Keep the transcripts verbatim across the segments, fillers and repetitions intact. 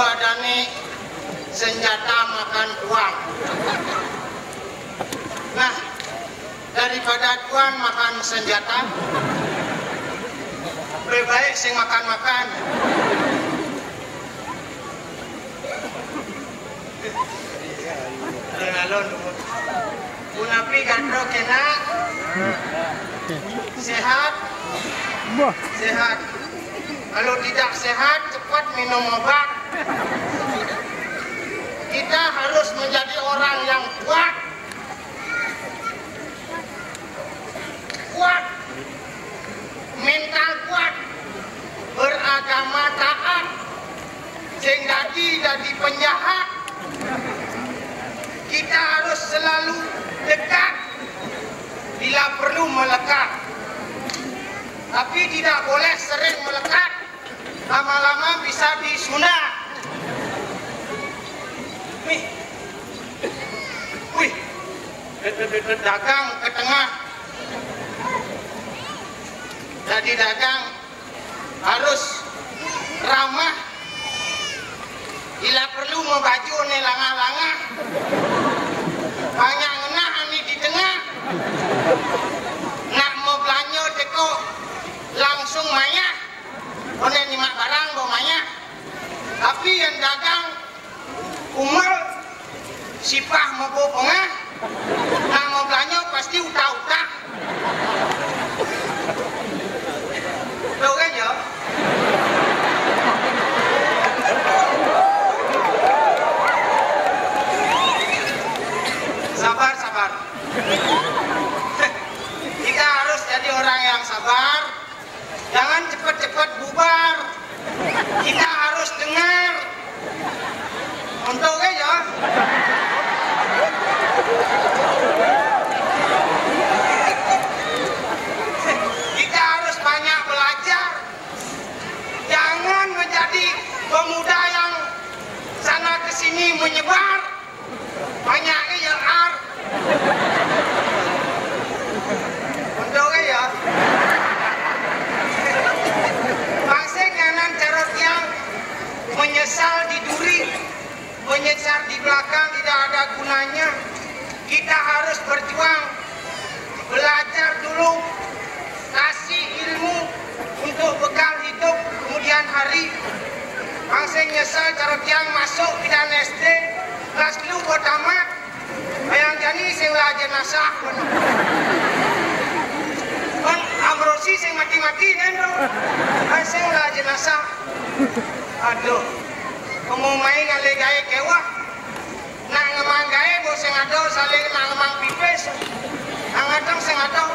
Adané senjata makan tuan. Nah, daripada tuan makan senjata, lebih baik sing makan-makan. Alon-alon. Punapi gandro kena sehat. Sehat. Kalau tidak sehat, cepat minum obat. Kita harus menjadi orang yang kuat. Kuat. Mental kuat. Beragama taat. Sing dadi, dadi penjahat. Kita harus selalu dekat. Bila perlu melekat. Tapi tidak boleh sering melekat. Lama-lama bisa disunat. Wih. Wih. Dagang ke tengah. Jadi dagang harus ramah. Bila perlu mau baju ni langah-langah. Banyak ngenah ni di tengah. Nak mau belanja teko langsung mayah. Koné nyimak barang bawa mayah. Tapi yang dagang umel sipah mabo pengah. Nak mau belanja pasti utah-utah. Tahu kan ya? Sabar, sabar. Kita harus jadi orang yang sabar. Jangan cepat-cepat bubar. Kita harus dengar. Untuk ya. Kita harus banyak belajar. Jangan menjadi pemuda yang sana ke sini menyebar. Banyak ya, Ar. Untuk ya. Masih nganan cara tiang menyesal di duri, menyesal di belakang tidak ada gunanya. Kita harus berjuang, belajar dulu, kasih ilmu untuk bekal hidup kemudian hari. Masih nyesal cara tiang masuk bidan S D, kelas lu buat tamat. Bayang jani sing lah jenazah. Kan Amrosi sing mati-mati kan tu. Kan sing lah jenazah. Aduh. Kamu main ngalih gaé kewah. Nak ngemang gaé bo sing ada saling nak ngemang pipis. Angatang sing ada.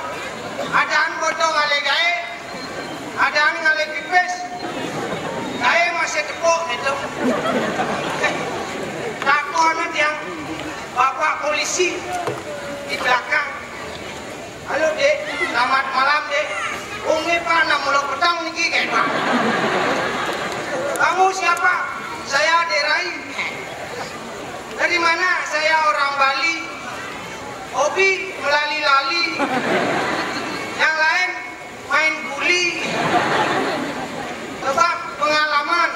Adaan bodo ngalih gaé. Adaan ngalih pipis. Gaé masih tepuk gitu. Takon tiang bapak polisi di belakang. Halo, Dek. Selamat malam, Dek. Umi, Pak, nak muluk petang niki, kayak, Pak. Kamu siapa? Saya Dek Rai. Dari mana? Saya orang Bali. Hobi melali-lali. Yang lain main guli. Coba pengalaman.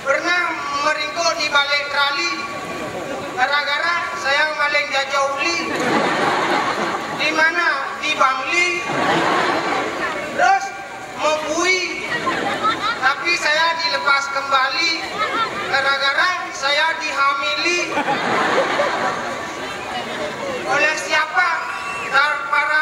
Pernah meringkuk di balik trali gara-gara saya maling jajah uli. Di mana? Di Bangli. Terus mau bui. Tapi saya dilepas kembali gara-gara saya dihamili. Oleh siapa? Para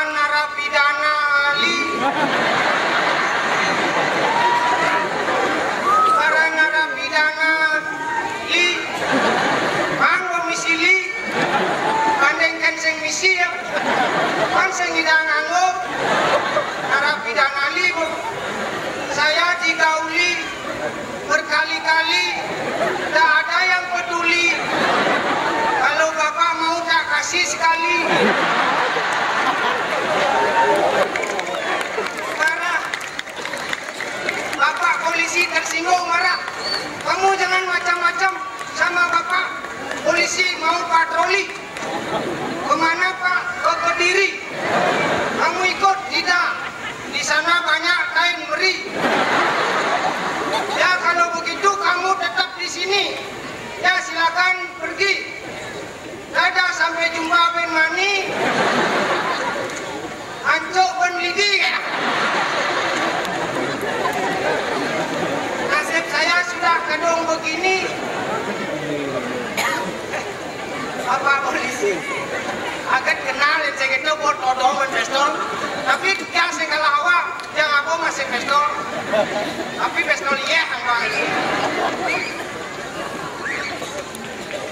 Tapi pistol yeh, Abang.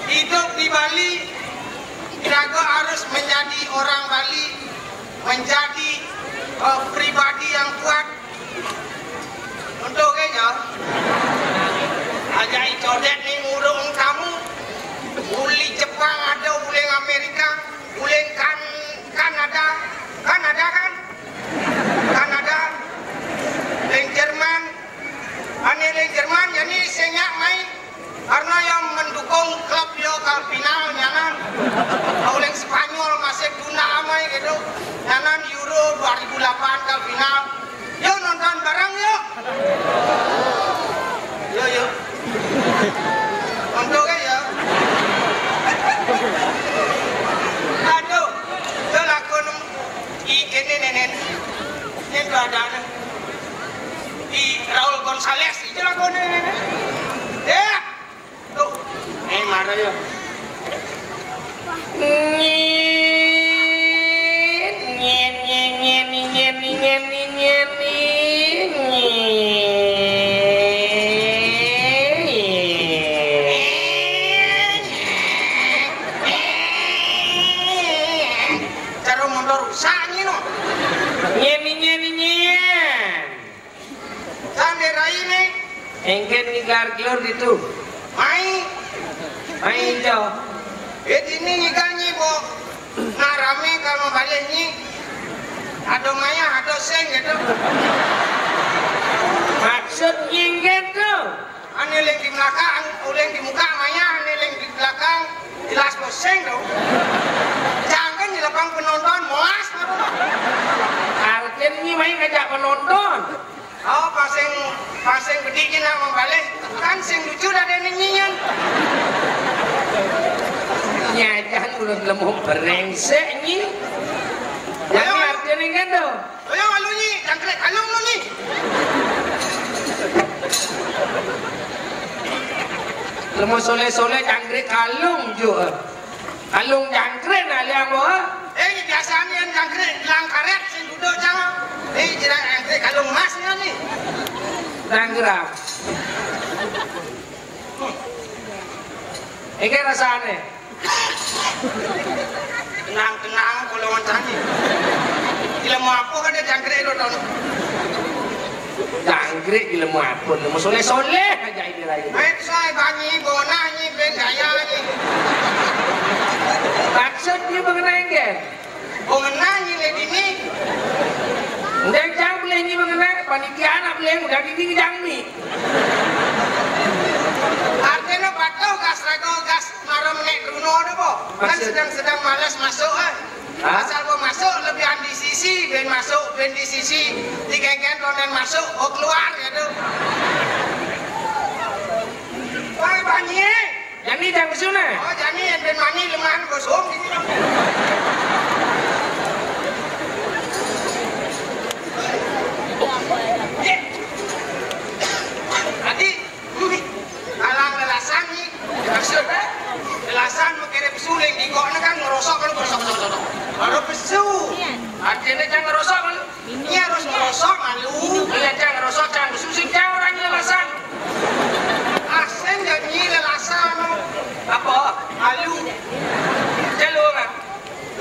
Hidup di Bali, kita harus menjadi orang Bali, menjadi, eh, pribadi yang kuat. Untuk kayaknya, aja codet nih ngurung kamu. Uli Jepang ada, uli Amerika, uli kan, Kanada, Kanada kan? Kanada, uli Jerman, ane uli Jerman, jadi senyap mai. Karena yang mendukung klub yo ke final nyanan. Uli Spanyol masih tuna amai gitu. Nyanan Euro dua ribu delapan ke final. Yo nonton bareng yo. Yo, yo. Untuk ya. Aduh, yo lakon i kene nenen. Ini tuh ada nih. Di Raul Gonzalez itu lakon nenen. Ya. Tuh, eh, marah ya. Cara motor rusak ni no. Nyen, nyen, nyen. Sande rai ni. Engken ngigar kelur ditu. Mai. Mai ijo. Eh, dini ngigar nyi, Bo. Nak rame kalau balik nyi. Ada maya, ada seng gitu. Maksud nyi engken tu? Ane leng di belakang, uleng di muka maya, ane leng di belakang. Jelas pusing tu. Jangan di lapang penonton, muas. Artinya nyi mai ngajak penonton. Oh, pasing, pasing gede je nak membalik. Kan sing lucu dah ada nyanyian. Nyajang ulun lemu berengsek nyi. Jadi artinya kan tu. Ayo, alu nyi, jangkrik kalung lu nyi. Lemu soleh-soleh jangkrik kalung juga. Kalung jangkrik nak liang mo. Eh, biasanya yang jangkrik gelang karet sing duduk jangan. Eh, jiran jangkrik kalung emas ni ni. Jangkrik. Ini rasanya. Tenang-tenang kalau wancani. Gila mau apa kan dia jangkrik tu tahun. Jangkrik gila mau apa? Mau soleh-soleh aja ini lagi. Baik, saya banyi, bonah ni, ben gaya ni. Maksud dia mengenai ke? Mengenai ni, lady ni. Udah jang boleh ni mengenai, panitia anak boleh, udah ni jang ni. Artinya patuh gas rago, gas marom nek Bruno tu po. Kan sedang-sedang malas masuk kan. Asal mau masuk lebih andi sisi, ben masuk, ben di sisi, digenggen konen masuk, oh keluar gitu. Wah, banyi. Yang ni jangan bersuna. Oh, jadi yang ben mani lemah gosong gitu. Tadi Alang lelasan ni. Maksud, eh? Lelasan mengkira pesu leng di kok ni kan ngerosok kan, ngerosok, ngerosok, ngerosok. Baru pesu. Artinya jangan ngerosok kan. Ini harus ngerosok malu. Iya, jangan ngerosok, jangan pesu sing jangan orang lelasan. Asing jadi lelasan. Apa? Alu. Jalur kan?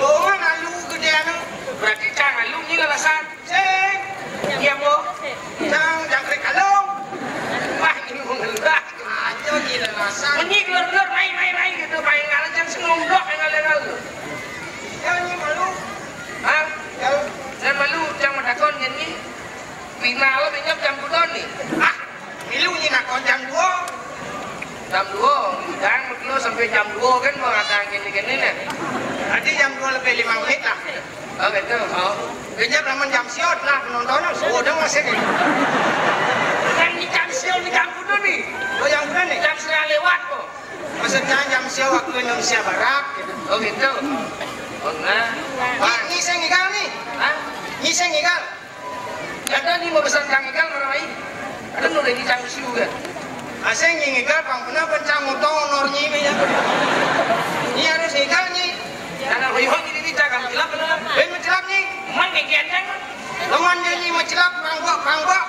Longan alu gede anu. Berarti jangan alu ni lelasan. Sing. Iya, Mo. Nang jangkrik kalung. Wah, ini mengendak. Aja gila rasa. Menyi keluar-keluar, mai, mai, mai, gitu. Mai ngalah jangan senunduk, yang ngalah-ngalah. Ya, ini malu. Hah? Ya. Saya malu, jangan menakon, ini. Final, ini jam dua ni. Ah, milu ni nak jam dua. Jam dua, udang betul sampai jam dua kan, mau datang gini-gini ni. Tadi jam dua lebih lima menit lah. Oh, gitu. Oh. Kenyap lamun jam siot lah penonton, sudah masih ni. Kan ni jam siot ni jam kudu ni. Oh, yang mana ni? Jam setengah lewat kok. Maksudnya jam siot waktu Indonesia Barat gitu. Oh, gitu. Oh, nah. Ni, ni saya ngigal ni. Hah? Ni saya ngigal. Kada ni mau pesan cang igal orang lain. Ada nu lagi cang siu kan. Asing ni ngigal pang pernah pencang utang honor ni meja. Ni harus ngigal ni. Karena hoyo ni ni cang kan gelap benar. Ben mencelap ni. Man ni kian cang. Lawan dia ni mencelap pangguak pangguak.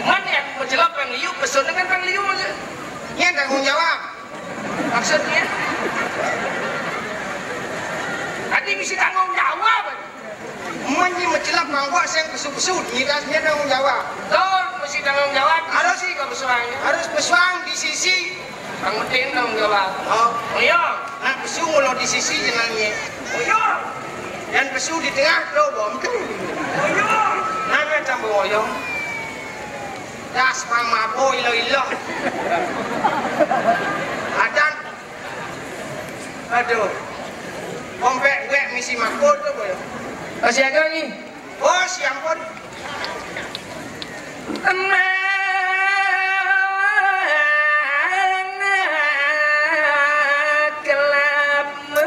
Man ni Celap pang liu, pesun dengan pang liu aja. Nyen tanggung jawab. Maksudnya? Tadi mesti tanggung jawab. Mun nyi mecelap mangkok sing pesu-pesu, nyitas nyen tanggung jawab. Betul, mesti tanggung jawab. Harus sih ke pesuang. Harus pesuang di sisi. Pang penting tanggung jawab. Oh. Oyong. Nah, pesu mulo di sisi jenengnye. Oyong. Dan pesu di tengah, lo bom tu. Oyong. Nah, nah, tambah oyong. Das pang mabo ilo-ilo. Adan. Aduh. Kompek gue misi mako tu, boy. Masih ada ni. Oh, si ampun. Teman kelapmu.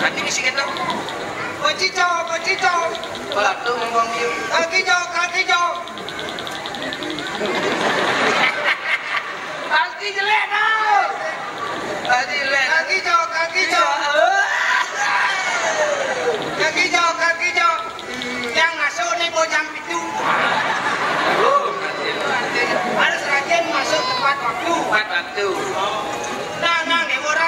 Nanti mesti kata, "Bocicau, bocicau." Kalau tu ngomong dia, "Kaki jauh, kaki jauh." Pasti jelek tau. Pasti jelek. Kaki jauh, kaki jauh. Kaki jauh, kaki jauh. Yang masuk ni bujang pintu. Oh, harus rajin masuk tepat waktu. Tepat waktu. Nah, nah, ni orang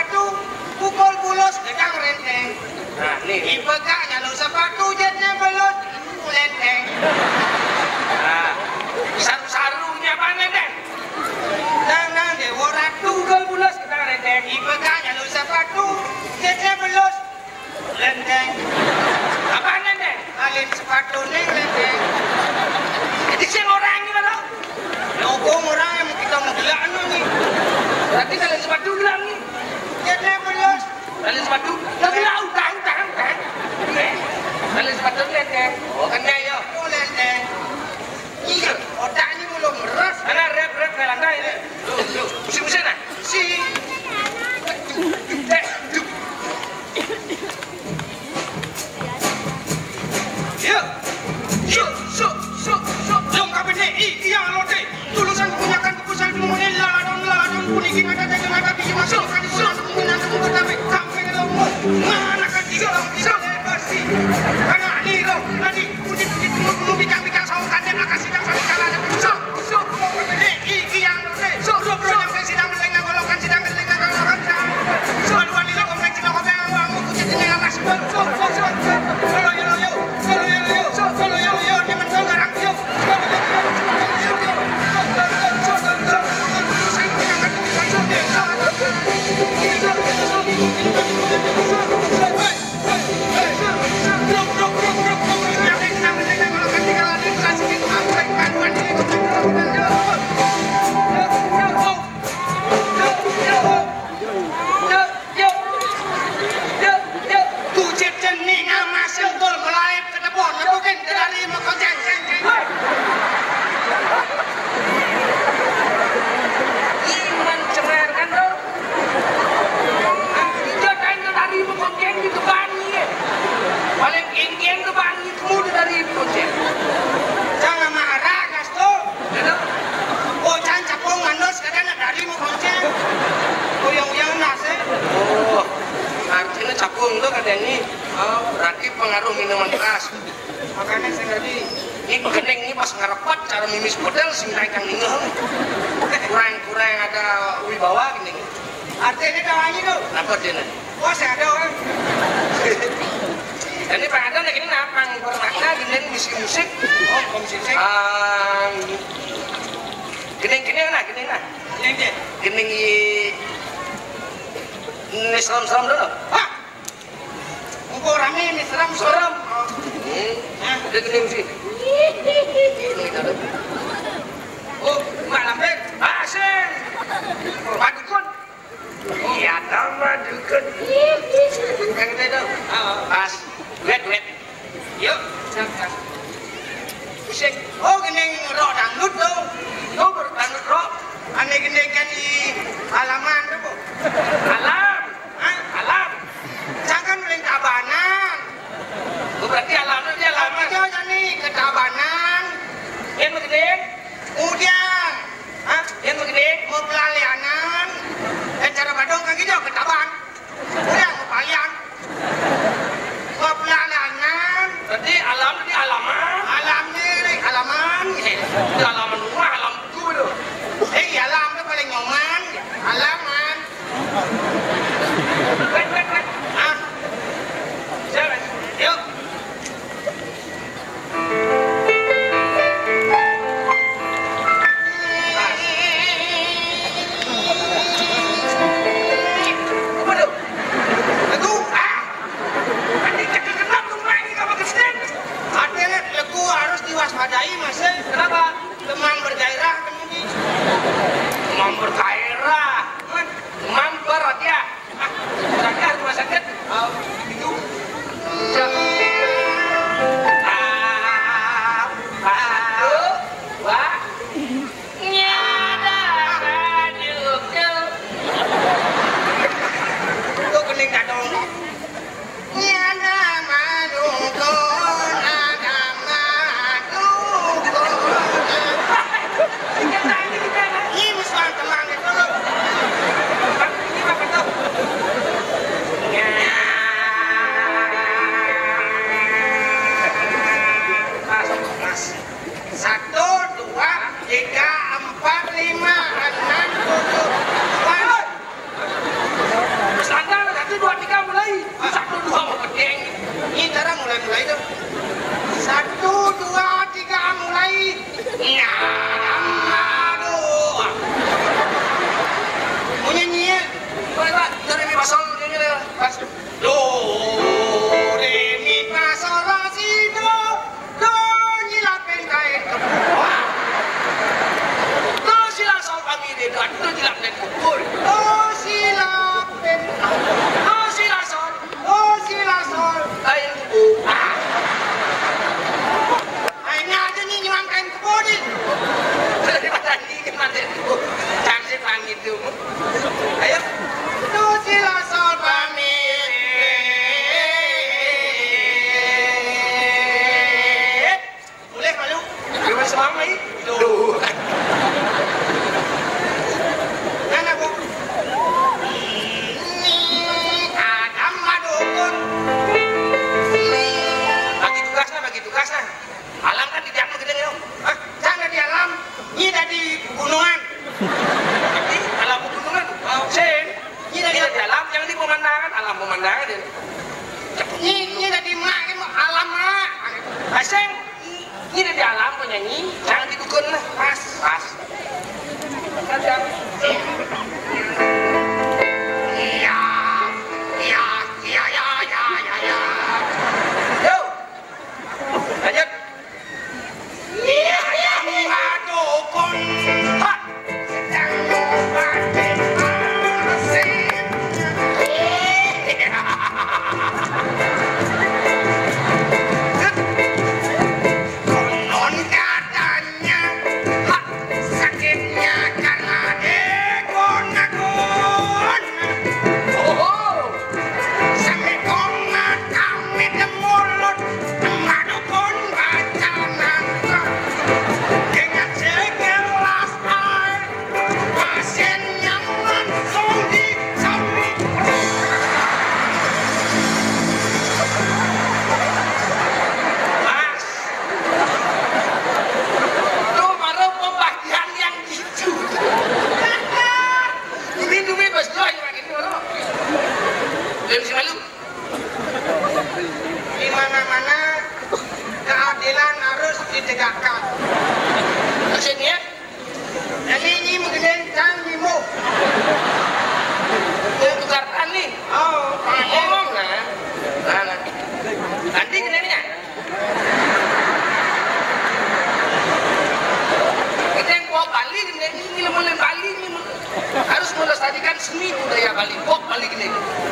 Ku cécén ni ngamasé dol malaib ka debon, nepukin dari makoncéng. Iman cengar kan, Bro? Ijo kain dari makoncéng di depan ni. Paling kéngkén depan ni, kamu dari makoncéng. Jangan marah, Gasto. Gitu. Bocah capung manus, kadang dari makoncéng. Uyang-uyang nasi. Oh, artinya capung tuh kadang ini. Oh, berarti pengaruh minuman keras. Makanya saya tadi, ini begening ini pas ngerepat cara mimis model sing naik yang ningeh. Kurang-kurang ada wibawa gini. Artinya kawannya tuh. Apa dia nih? Wah, saya ada orang. Ini Pak Adam lagi ini apa? Bermakna gini misi musik. Oh, komisi musik. Ah, gini-gini nah, gini nah. Ini dia. Gini ini serem-serem dulu. Hah? Engko rame nih, serem, serem. Hmm. Hah? Dia gini sih. Oh, Mak Lampir. Asik. Pak Dukun. Iya, tambah Dukun. Yang gede dong. Pas. Duet, duet. Yuk, siap, siap. Sik. Oh, gini rock dangdut dong. Yuk, dangdut rock. Ane gini kan di halaman tuh, Bu. Alam. Hah? Alam. Jangan main tabanan. Oh, berarti alam itu dia alam. Kita jadi ketabanan. Yang begini? Udah. Hah? Yang begini? Mau pelalianan. Eh, cara badong kan gitu, ketaban. Udah, mau palian. Mau pelalianan. Berarti alam ini alaman. Alam ini alaman. Itu alaman rumah, alam dulu. Eh, alam itu paling nyoman. Alaman. Wait, wait, wait. Ah. Siapa? Yuk. Aduh, ah. Ini kagak genap tuh, Mak, ini kagak kesian. Artinya legu harus diwaspadai, Mas. Kenapa? Demam bergairah, temen. Demam bergairah. Demam berat ya. Berangkat rumah sakit. Oh, itu. Ah, ah, dua. Nyana madukun. Tuh, gini kadang. Nyana madukun, ada madukun. Ini musuhan teman itu. Satu, dua, tiga, empat, lima, enam, tujuh, delapan. Standar, satu, dua, tiga, mulai. Satu, dua, mau gedeng. Ini cara mulai-mulai tuh. Satu, dua, tiga, mulai. Iya, aduh. Mau nyanyi ya? Boleh, Pak. Dari mi pasal ini, pas. Do, re, mi, fa, sol, la, si, do. Do, nyilapin kain kebun. Do, si, la, sol, fa, mi, re, do. Do, nyilapin kain kebun. Do, si, la, pen. Do, si, la, sol. Do, si, la, sol. Kain kebun. Ah. Aina aja nih nyuang kain kebun nih. Daripada ini kan itu. Cantik langit tuh. Ayo. Do, si, la, sol, fa, mi. Boleh malu? Gimana semama ini? Tuh. Mana, Bu? Ini Adam madukun. Bagi tugas nah, bagi tugas nah. Alam kan di Jakarta gede ya. Hah? Jangan di alam. Ini dari pegunungan. Tapi alam pegunungan. Oh, sen. Ini dari alam, yang di pemandangan, alam pemandangan ya. Ini, ini dari mak, ini alam mak. Aseng. Ini dari alam penyanyi, jangan didukun lah. Pas, pas. Iya.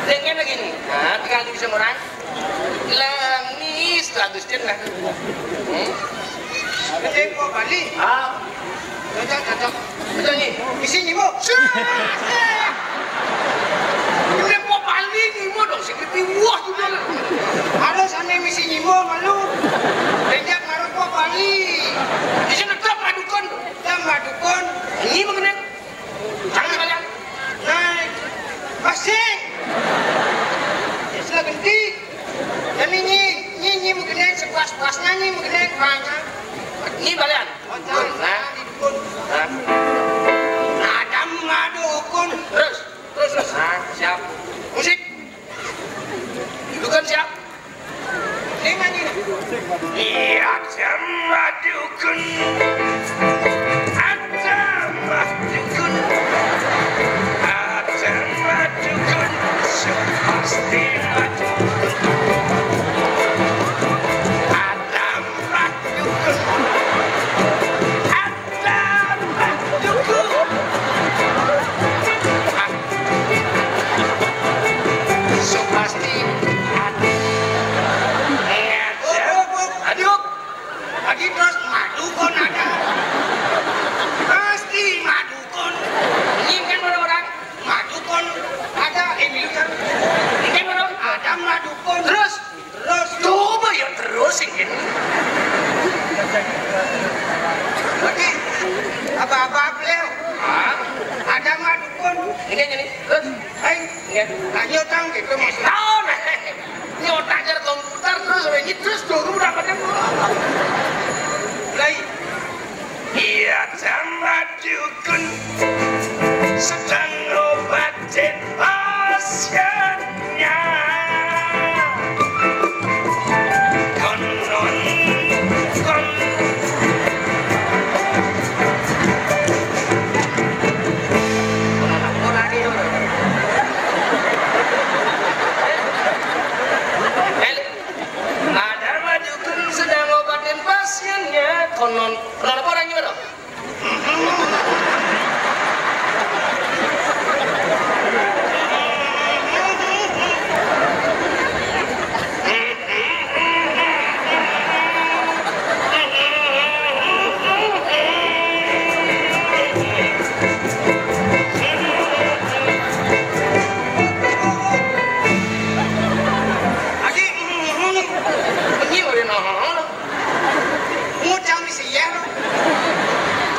Dengan lagi ni. Ha, tinggal di bisa orang. Langis tu Agustin lah. Hmm? Ada kok balik. Ah. Cocok, cocok. Betul ni. Misi ni, Bu. Sudah. Boleh buat balik ni, Bu. Dong, sikit wah juga lah. Harus ane misi ni, Bu, malu. Rejak harus buat balik. Di sini tetap madukun. Tetap madukun. Ini mengenai. Jangan kalian. Naik. Pasti. Ya, sudah ganti. Dan ini, ini, ini mengenai sepuas-puasnya, ini mengenai banyak. Ini balian. Nah. Nah. Adam madukun. Terus, terus, terus. Nah, siap. Musik. Dudukan siap. Ini nyanyi. Iya, Adam madukun. Adam madukun. Adam madukun. Pasti madukun. Adam madukun. So pasti ada. Aduh. Lagi terus madukun ada. Pasti madukun. Ini kan orang-orang madukun ada, Emil kan. Ini kan orang ada madukun. Terus Terus, coba ya terus, ini. Oke. Apa-apa, beliau. Ah, ada madukun. Ini, ini. Terus, hai. Iya. Nah, nyotang gitu, maksudnya. Tahu, nah. Nyotang aja komputer, terus, ini terus, tuh, udah pada. Mulai. Iya, tambah dukun sedang obatin pasiennya. Konon, kon- Ada mah dukun sedang obatin pasiennya. Konon, konon apa orangnya, Bro? Lagi, ini udah nongol. Ngucang di sini ya.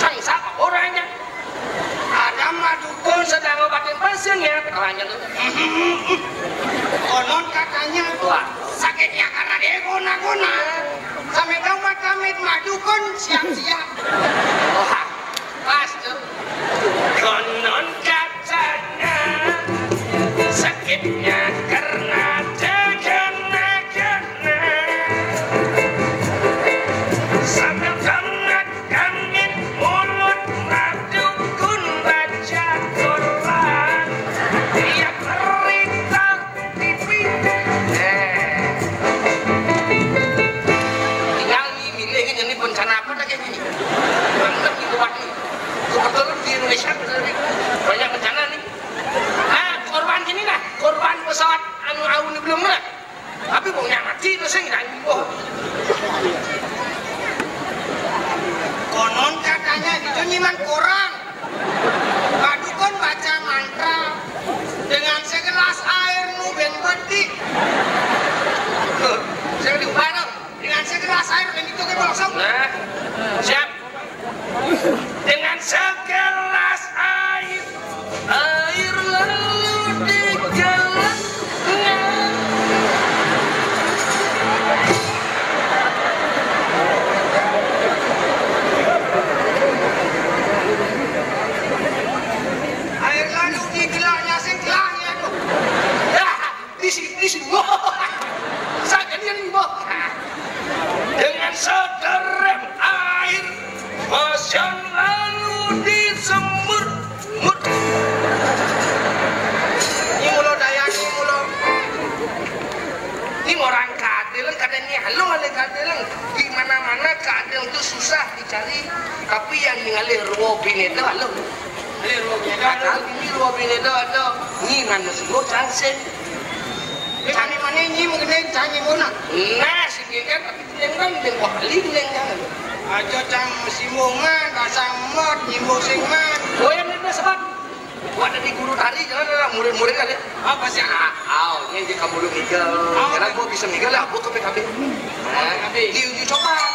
Cang siapa orangnya? Ada mah dukun sedang obatin pasiennya, ketawanya tuh. Konon katanya, wah, sakitnya karena dia guna-guna. Sampai tamat-tamat mah dukun siap-siap. Wah, pas tuh. Konon katanya sakitnya karena dia guna-guna. Sambil tamat Kami mulut madukun baca Quran. Tiap berita di T V. Eh. Tinggal nih, milih ini, ini bencana apa lagi ini? Mantap nih, kuat nih. Kebetulan di Indonesia bener nih. Banyak bencana nih. Nah, korban gini lah, korban pesawat anu awan belum lah. Tapi mau nyamati itu sing kan. Oh. Konon katanya itu nyiman koran. Padukun baca mantra dengan segelas air nu ben bedik. Saya di bareng dengan segelas air ben itu ke kosong. Nah, siap. Dengan segelas air, air lalu digelasnya. Air lalu digelahnya, sing gelahnya tuh. Dah. Di sini, di sini. Wah. Saya ini yang bawa. Dengan sederem air, pasien lalu dijemur. Mur. Ini mulo daya, ini mulo. Ini orang kadel, kadang ini halo, ada kadel. Di mana-mana kadel itu susah dicari. Tapi yang ningali ruwo bini itu halo. Ini ruwo bini itu halo. Ini Gua bini do do nginan mesti gua cansing. Cani mana nyi mengenai cani mona. Nah, si kan tapi dengan dengan wah lingkeng kan. Aja cang simbungan, pasang mot, nyimbung singman. Gua yang itu sebab gua ada di guru tari jalan lah murid-murid kali. Apa sih? Ah, aw, ini aja kamu lu mikir. Karena gua bisa mikir lah, gua ke P K B. Nah, diuji coba.